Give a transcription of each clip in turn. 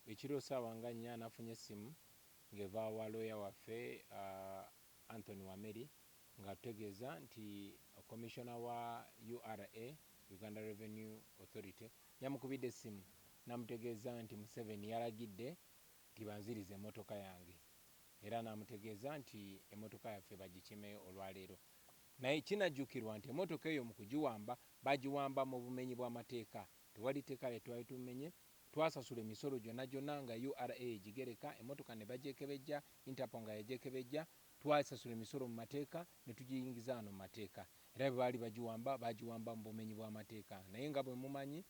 Ekiro ssaawa nga 4 nafunye essimu ng'eva wa looya waffe Anthony Wameri ng'atutegeeza nti Commissioner wa ura, Uganda Revenue Authority, yamukubidde essimu n'amutegeeza nti Museveni yalagidde nti banzirize emmotoka yange era n'amutegeeza nti emmotoka yaffe bagikime olwaleero. Naye kinajjukirwa nti emmotoka eyo mu kugiwamba bagiwamba mu bumenyi bw'amateeka. Tewali tteeka lye twali tumenye. Twasasula emisolo gyonna gyonna nga ura egigereka, emmotoka ne bagyekebejja, Interpol nga yagyekebejja. Twasasula emisolo mu mateeka ne tugiyingiza wano mu mateeka. Era bwe baali bagiwamba, baagiwamba mu bumenyi bw'amateeka. Naye nga bwe mumanyi,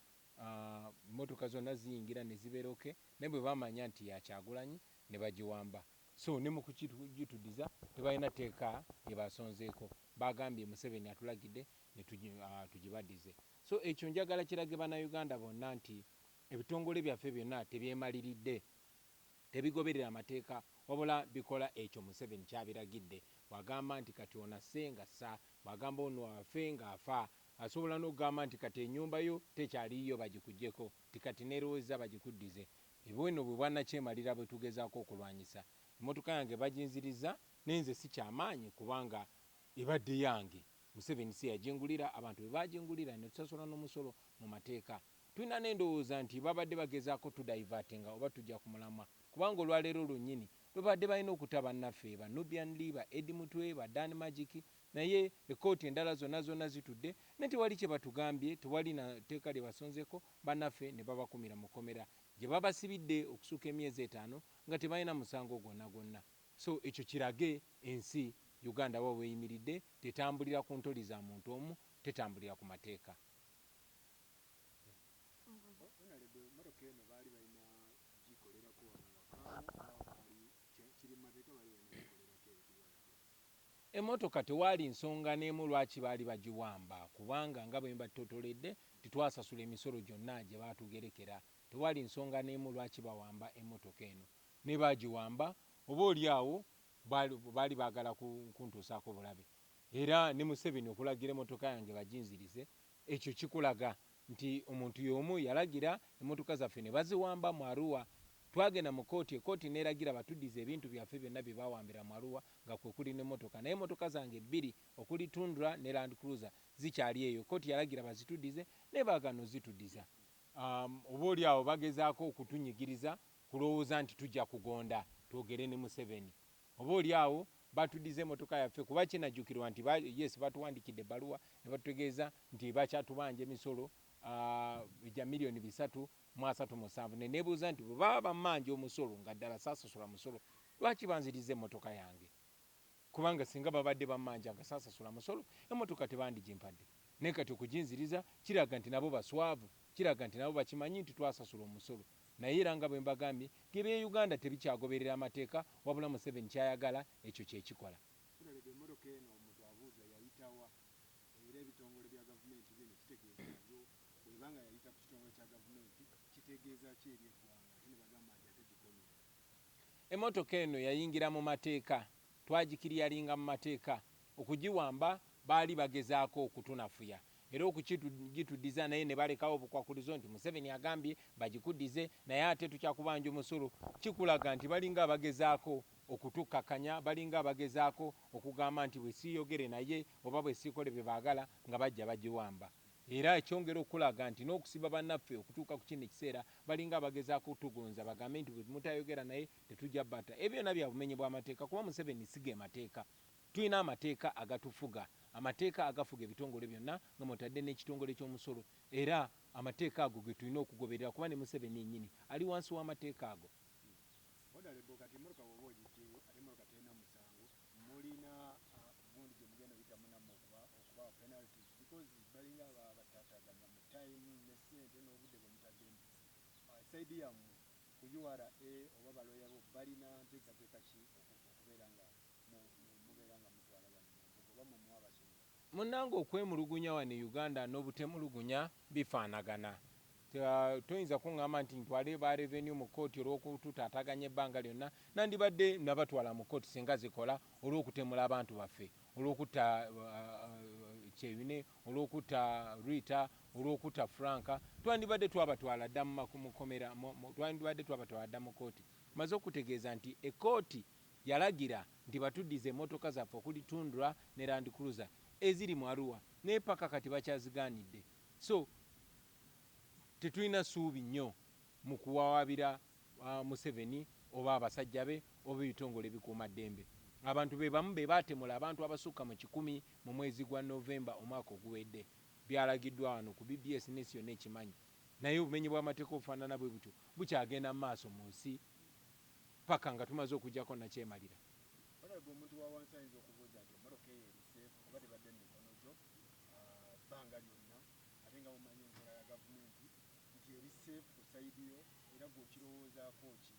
mmotoka zonna ziyingira ne zibeera okay, naye bwe baamanya nti ya Kyagulanyi ne bagiwamba. So ne mu kugituddiza tebalina tteeka lye basonzeeko. Baagambye Museveni atulagidde ne tugibaddize. So ekyo njagala kirage Bannayuganda bonna nti ebitongole byaffe byonna tebyemaliridde, tebigoberera mateeka wabula bikola ekyo Museveni ky'abiragidde. Bw'agamba nti kati ono asse ng'assa, bw'agamba ono afe ng'afa. Asobola n'okugamba nti kati ennyumba yo tekyali yiyo bagikuggyeko, nti kati n'erowozza bagikuddize. Bwino bwe bwannakyemalira bwe tugezaako okulwanyisa. Emmotoka yange baginzirizza naye nze si kyamaanyi kubanga ebadde yange. Museveni si yagingulira, abantu be baagingulira ne tusasula n'omusolo mu mateeka. Tulina n'endowooza nti babadde bagezaako tudivertinga oba tujja ku mulamwa kubanga olwaleero lwonnyini lwebabadde balina okuta bannaffe ba Nubian Li, ba Eddie Mutwe, ba Dan Magic naye ekkooti endala zonna zonna zitudde naye tewali kyebatugambye, tewali na tteeka lyebasonzeeko bannaffe ne babakumira mu kkomera gye babasibidde okusuuka emyezi etaano nga tebalina musango gwonna gwonna. So ekyo kirage ensi Uganda wa weyimiridde, tetambulira ku ntoli za muntu omu, tetambulira ku mateeka. Honorable, emmotoka eno baali balina gikolerako wano waka oba baali kiri mu mateeka, baali balina gikolerako ebitibwa? Emmotoka tewaali nsonga n'emu lwaki baali bagiwamba kubanga nga bwe mbattotoledde nti twasasula emisolo gyonna gye baatugerekera. Tewaali nsonga n'emu lwaki bawamba emmotoka eno. Ne baagiwamba oba oli awo baali baagala kuntuusaako bulabe. Era ne Museveni okulagira emmotoka yange baginzirize, ekyo kikulaga nti omuntu y'omu yalagira emmotoka zaffe ne baziwamba mu Arua. Twagenda mu kkooti, ekkooti n'eragira batuddize ebintu byaffe byonna bye baawambira mu Arua nga kwe kuli n'emmotoka. Naye emmotoka zange bbiri okuli Tundra ne Land Cruiser zikyali eyo. Kkooti yalagira bazituddize naye baagaana ozituddiza. Oba oli awo bagezaako okutunyigiriza kulowooza nti tujja kugonda twogere ne Museveni. Oba oli awo batuddize emmotoka yaffe kuba kinajjukirwa nti yes, batuwandiikidde ebbaluwa ne batutegeeza nti bakyatubanja emisolo egya 337 miliyoni. Ne neebuuza nti bwe baba bammanja omusolo nga ddala saasasula musolo, lwaki banziriza emmotoka yange? Kubanga singa babadde bammanja nga saasasula musolo, emmotoka tebandigimpadde. Naye kati okuginziriza kiraga nti nabo baswavu, kiraga nti nabo bakimanyi nti twasasula omusolo. Naye era nga bwe mbagambye nti ebya Uganda tebikyagoberera amateeka wabula Museveni ky'ayagala ekyo kye kikola. Honorable, emmotoka eno omuntu abuuza yayitawa, era ebitongole bya gavumenti bino kitegeeza byo bw'eba nga yayita ku kitongole kya gavumenti kitegeeza ki eri eggwanga, ate ne bagamba nti ate gikomyewo? Emmotoka eno yayingira mu mateeka, twagikiriyalinga mu mateeka. Okugiwamba baali bagezaako okutunafuya era okugituddiza naye ne balekawo obukwakkulizo nti Museveni agambye bagikuddize naye ate tukyakubanja omusolo. Kikulaga nti balinga abagezaako okutukkakkanya, balinga abagezaako okugamba nti bwe siiyogere naye oba bwe siikole bye baagala nga bajja bagiwamba. Era ekyongera okukulaga nti n'okusiba bannaffe okutuuka ku kino ekiseera balinga abagezaako okutugonza bagambe nti bwe mutayogera naye tetujja batta. Ebyo byonna bya bumenyi bw'amateeka kuba Museveni si ge mateeka. Tulina amateeka agatufuga, amateeka agafuga ebitongole byonna nga mw'otadde n'ekitongole ky'omusolo era amateeka ago ge tulina okugoberera kuba ne Museveni yennyini ali wansi w'amateeka ago. Honorable, kati emmotoka bw'oba ogiggyeyo ate emmotoka terina musango, mulina gundi gye mugenda oyitamu nammwe okubawa penalties, because balinga ababataataganya mu time ne ssente n'obudde bwe mutaddemu? Side yammwe ku URA oba balooya bo balina nteekateeka ki okubeera nga mubeera nga mutwala bano mu mbuga oba mwe mwabasonyiwa? Munnange, okwemulugunya wano e Uganda n'obutemulugunya bifaanagana. Toyinza kuŋŋamba nti ntwale ba revenue mu kkooti olw'okututaataganya ebbanga lyonna. Nandibadde nabatwala mu kkooti singa zikola olw'okutemula abantu baffe, olw'okutta Kyeyune, olw'okutta Rita, olw'okutta Franka, twandibadde twabatwala dda mu kkomera, twandibadde twabatwala dda mu kooti. Maze okutegeeza nti ekooti yalagira nti batuddize emmotoka zaffe okuli Tundra ne Land Cruiser eziri mu Arua, naye paka kati bakyazigaanidde. So tetulina ssuubi nnyo mu kuwawaabira Museveni oba abasajja be oba ebitongole ebikuumaddembe. Abantu be bamu be baatemula abantu abasukka mu 100 mu mwezi gwa Novemba omwaka oguwedde. Byalagiddwa wano ku BBS n'ensi yonna ekimanyi. Naye obumenyi bw'amateeka obufaanana bwe butyo bukyagenda mu maaso mu nsi paka nga tumaze okuggyako nakyemalira. Honorable, omuntu wa wansi ayinza okubuuza nti emmotoka eyo eri safe kuba tebadde mu mikono gyo bbanga lyonna, ate nga mumanyi enkola ya gavumenti nti eri safe ku side yo, era gwe okirowoozaako ki?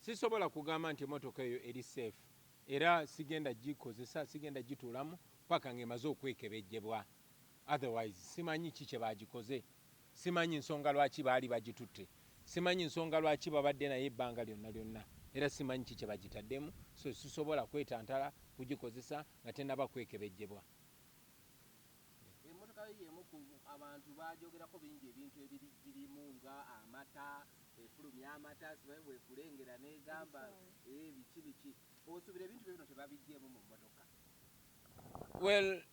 Sisobola kugamba nti emmotoka eyo eri safe, era sigenda gikozesa, sigenda gituulamu paka ng'emaze okwekebejjebwa. Otherwise simanyi ki kye bagikoze, simanyi nsonga lwaki baali bagitutte, simanyi nsonga lwaki babadde naye ebbanga lyonna lyonna, era simanyi ki kye bagitaddemu. So sisobola kwetantala kugikozesa nga tennaba kwekebejjebwa. Emmotoka yo yemu ku abantu bajogerako bingi, ebintu ebirigirimu nga amata, efulumya amata, simanyi bwekulengera negamba biki biki. Osuubira ebintu bye bino tebabiggyemu mu mmotoka? Well,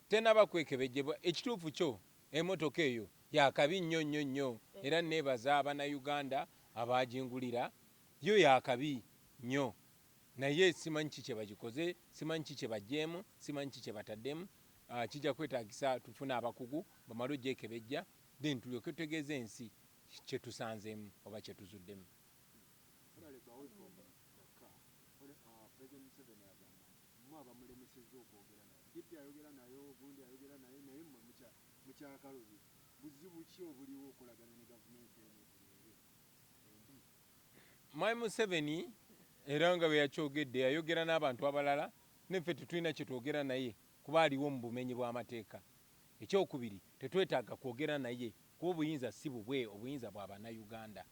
tenaba kwekebejjebwa. Ekituufu kyo emmotoka eyo yakabi nnyo nnyo nnyo, era neebaza Abannayuganda abagingulira. Yo yakabi nnyo, naye simanyi ki kye bagikoze, simanyi ki kye baggyemu, simanyi ki kye bataddemu. Kijja kwetaagisa tufune abakugu bamale ogyekebejja, then tulyoke tutegeeze ensi kye tusanzeemu oba kye tuzuddemu. Honorable, away from the car, President Museveni agamba nti mmwe abamulemesezza okwogera naye. DP ayogera nayo, gundi ayogera naye, naye mmwe mukyakalubye. Buzibu ki obuliwo okolagana ne gavumenti eno ekuleere embi? Mwami Museveni era nga bwe yakyogedde, yayogera n'abantu abalala, neffe tetulina kye twogera naye kuba aliwo mu bumenyi bw'amateeka. Ekyokubiri, tetwetaaga kwogera naye kuba obuyinza si bubwe, obuyinza bwa Bannayuganda.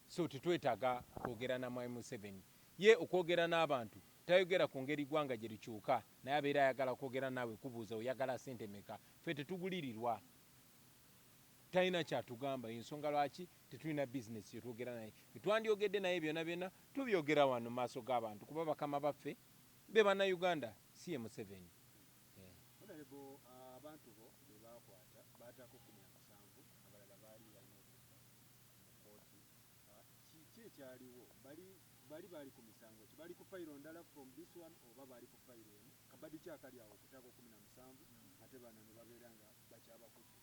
So tetwetaaga kwogera na Mwami Museveni. Ye okwogera n'abantu tayogera ku ngeri ggwanga gye likyuka, naye abeera ayagala kwogera naawe kubuuza oyagala ssente meka. Ffe tetugulirirwa, talina kyatugamba. Ensonga lwaki tetulina bizinesi yetwogera naye. Twandyogedde naye byonna byonna tubyogera wano mu maaso g'abantu, kuba bakama baffe be Bannayuganda, si ye Museveni. Honorable, abantu bo be bakwata baataako 17, abalala baali balina okudda mu kooti. Kiki ekyaliwo? Bali baali ku misango ki? Bali ku fayiro ndala from this one oba baali ku fayiro emu? Kabadi ki akali awo okutaako 17 ate bano ne babeera nga bakyabakutte?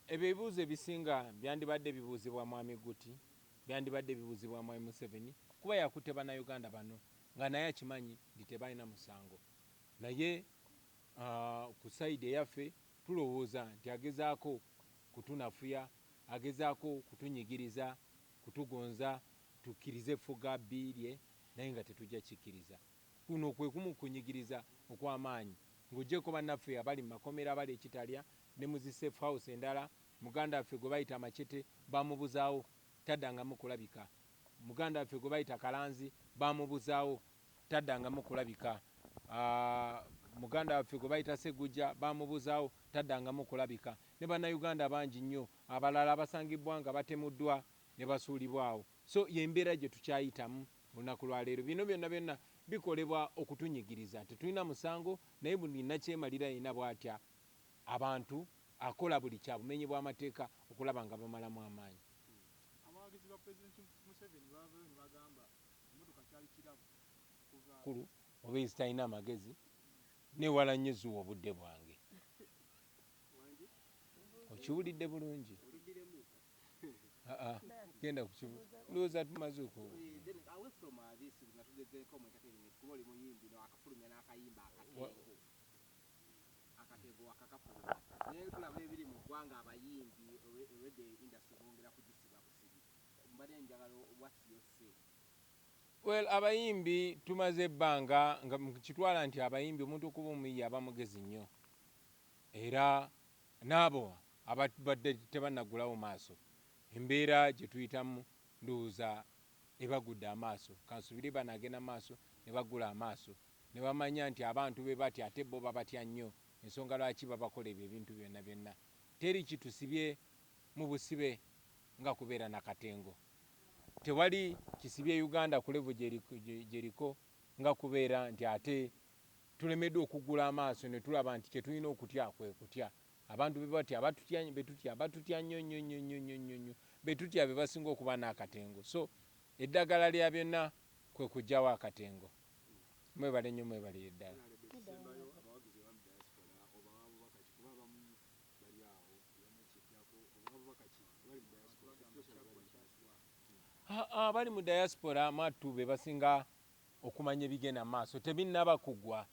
Ebyo ebibuuzo ebisinga byandibadde bibuuzibwa Mwami Guti, byandibadde bibuuzibwa Mwami Museveni, kuba yakutte Bannayuganda bano nga naye akimanyi nti tebalina musango. Naye ku side eyaffe tulowooza nti agezaako kutunafuya, agezaako kutunyigiriza, kutugonza tukkirize effuga bbi lye, naye nga tetujja kikkiriza. Kuno kwe kumu kunyigiriza okw'amaanyi ng'oggyeko bannaffe abali mu makomera, abali ekitalya ne mu zi safe house endala. Muganda waffe gwe bayita Machete bamubuzaawo, taddangamu kulabika. Muganda waffe gwe bayita Kalanzi bamubuzaawo, taddangamu kulabika. Muganda waffe gwe bayita Segujja bamubuzaawo, taddangamu kulabika. Ne Bannayuganda bangi nnyo abalala abasangibwa nga batemuddwa ne basuulibwawo. So y'embeera gye tukyayitamu olunaku lwaleero. Bino byonna byonna bikolebwa okutunyigiriza. Tetulina musango, naye buli nakyemalira yenna bw'atya abantu akola buli kya bumenyi bw'amateeka okulaba nga bamalamu amaanyi. Abawagizi ba Pulezidenti Museveni baavayo ne bagamba emmotoka kyali kirabo kuva Kulu oba ezitalina amagezi, newala nnyo ziwa obudde bwange. Wangi. Okiwulidde bulungi? Oluddiremu. Aa, genda kukibu ndowooza tumaze oku Then away from this, nga tugezeeko mu entertainment, kuba oli muyimbi no akafulumya n'akayimba akateego, akateego akakafulumya, naye tulaba ebiri mu ggwanga, abayimbi already industry bongera kugisiba busibi. Mbadde njagala, what's your say? Well, abayimbi tumaze ebbanga nga kitwala nti abayimbi, omuntu okuba omuyiyi aba mugezi nnyo, era n'abo ababadde tebannagulawo maaso, embeera gye tuyitamu ndowooza ebagudde amaaso. Kansubire banaagenda maaso ne bagula amaaso. Ne bamanya nti abantu be batya, ate bo babatya nnyo. Ensonga lwaki babakola ebyo ebintu byonna byonna. Teri kitusibye mu busibe nga kubeera na katengo. Tewali kisibye Uganda ku level gyeriko nga kubeera nti ate tulemeddwa okuggula amaaso ne tulaba nti kyetulina okutya kwe kutya. Abantu be batya batutya, betutya batutya nnyo nnyo nnyo nnyo nnyo nnyo nnyo. Betutya be basinga okuba n'akatengo. So eddagala lya byonna kwe kuggyawo akatengo. Mwebale nnyo, mwebalire ddala. Ekisembayo, abawagizi aba mu diaspora obawa bubaka ki? Kuba abamu bali awo tebamanyi kiddako. Obawa bubaka ki abali mu diaspora, especially abali mu diaspora? Abali mu diaspora mwattu be basinga okumanya ebigenda mu maaso. Tebinnaba kuggwa,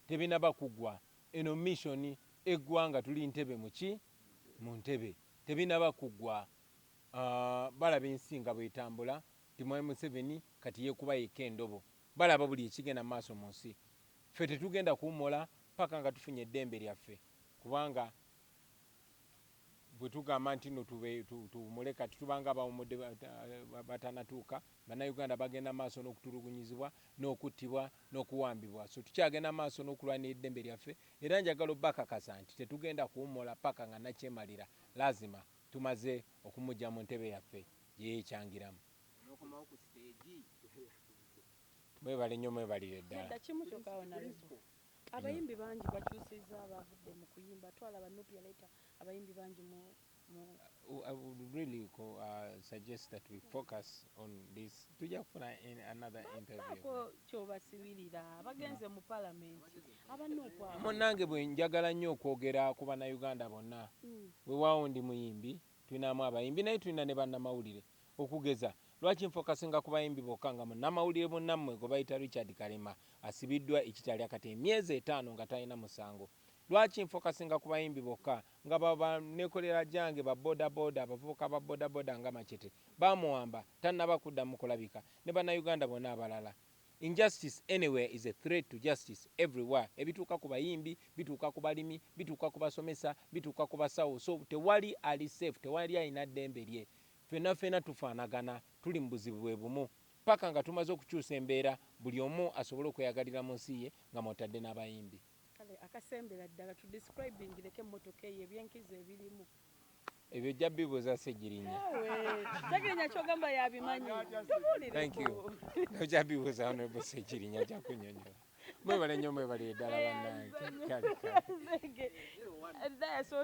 tebinnaba kuggwa. Eno mission eggwanga tuli ntebe muki mu ntebe, tebinnaba kuggwa. Balaba ensi nga bwetambula nti Mwami Museveni kati yeekuba yekka endobo. Balaba buli ekigenda mu maaso mu nsi. Ffe tetugenda kuwummula paka nga tufunye eddembe lyaffe, kubanga bwe tugamba nti no tuwummule kati tubanga abawummudde batanatuuka. Bannayuganda bagenda maaso n'okutulugunyizibwa n'okuttibwa n'okuwambibwa, so tukyagenda maaso n'okulwanira eddembe lyaffe. Era njagala obbakakasa nti tetugenda kuwummula paka nga nakyemalira lazima tumaze okumujja mu ntebe yaffe gye yeekyangiramu. N'okomawo ku stage. Mwebale nnyo, mwebalire ddala. Nedda, kimu kyokka, honorable. Abayimbi bangi bakyusizza, bavudde mu kuyimba. Twalaba NUP yaleeta abayimbi bangi mu I would really suggest that we focus on this. Tujja kufuna in another interview. Baako kyobasibirira abagenze mu palamenti, aba NUP abo. Munnange, bwe njagala nnyo okwogera ku Bannayuganda bonna. Weewaawo ndi muyimbi, tulinamu abayimbi, naye tulina ne bannamawulire. Okugeza, lwaki nfokasinga ku bayimbi bokka nga munnamawulire munnammwe gwe bayita Richard Kalema asibiddwa ekitali akati emyezi 5 nga talina musango? Lwaki nfokasinga ku bayimbi bokka nga banekolera jange ba bodaboda, abavubuka ba bodaboda nga Machete bamuwamba, tannaba kuddamu kulabika, ne Bannayuganda bonna abalala? Injustice anywhere is a threat to justice everywhere. Ebituuka ku bayimbi bituuka ku balimi, bituuka ku basomesa, bituuka ku basawo. So tewali ali safe, tewali alina ddembe lye. Ffenna ffenna tufaanagana, tuli mu buzibu bwe bumu paka nga tumaze okukyusa embeera, buli omu asobole okweyagalira mu nsi ye, nga mwotadde n'abayimbi. Kale, akasembera ddala, tudescribingireko emmotoka eyo, ebyenkizo ebirimu. Ebyo ojja bibuuza Segirinya. Segirinya kyogamba yabimanyi? Thank you. Ojja bibuuza Honorable Segirinya, ajja kunyonyola. Mwebale nnyo, mwebalire ddala bannange. Kale kale. Kale.